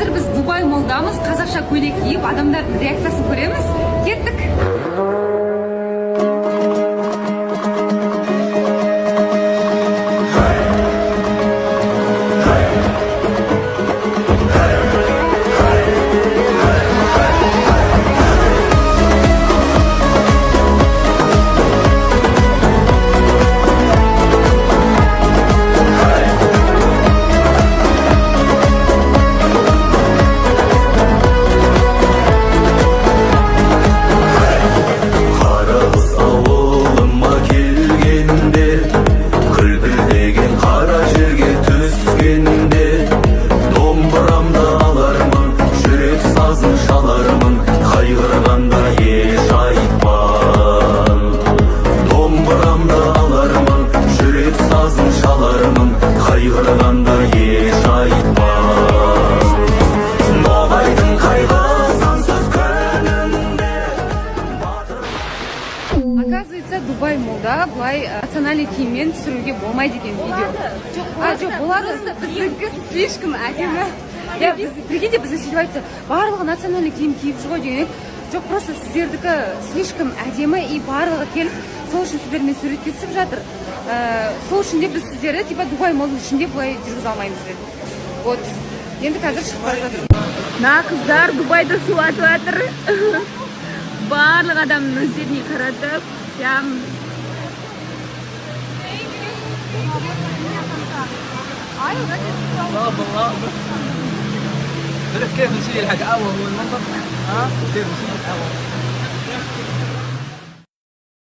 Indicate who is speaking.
Speaker 1: Қазір біз Дубай Молдамыз, қазақша көйлек киіп, адамдардың реакциясын көреміз. Кеттік.
Speaker 2: Қарақұс ауылыма келгенде, күлпілдеген қара жерге түскенде, домбырамды алармын, жүрек сазын шалармын, қайғырғанда еш айтпан. Домбырамды алармын, жүрек сазын шалармын, қайғырғанда еш айтпан. Ноғайдың қайғы сансыз күнінде.
Speaker 1: Оказывается, Дубай Молда былай национальный киіммен түсіруге болмайды екен видео. Жоқ, а, жоқ, болады. Біздікі слишком әдемі. Иә, біз, прикиньте, бізге сөйтіп айтты: «Барлығы национальный киім киіп жүр ғой», — деген едік. Жоқ, просто сіздердікі слишком әдемі, и барлығы келіп, сол үшін сіздермен суретке түсіп жатыр. Сол үшін де біз сіздерді типа Дубай Молдың ішінде былай жүргізе алмаймыз деді. Вот. Енді қазір шығып бара жатыр.
Speaker 3: Мына қыздар Дубайда шулатып жатыр. Барлық адамның өздеріне қаратып, прям.
Speaker 4: بقول لك كيف نشيل حق اول هو المنظر، ها، كيف نشيل اول.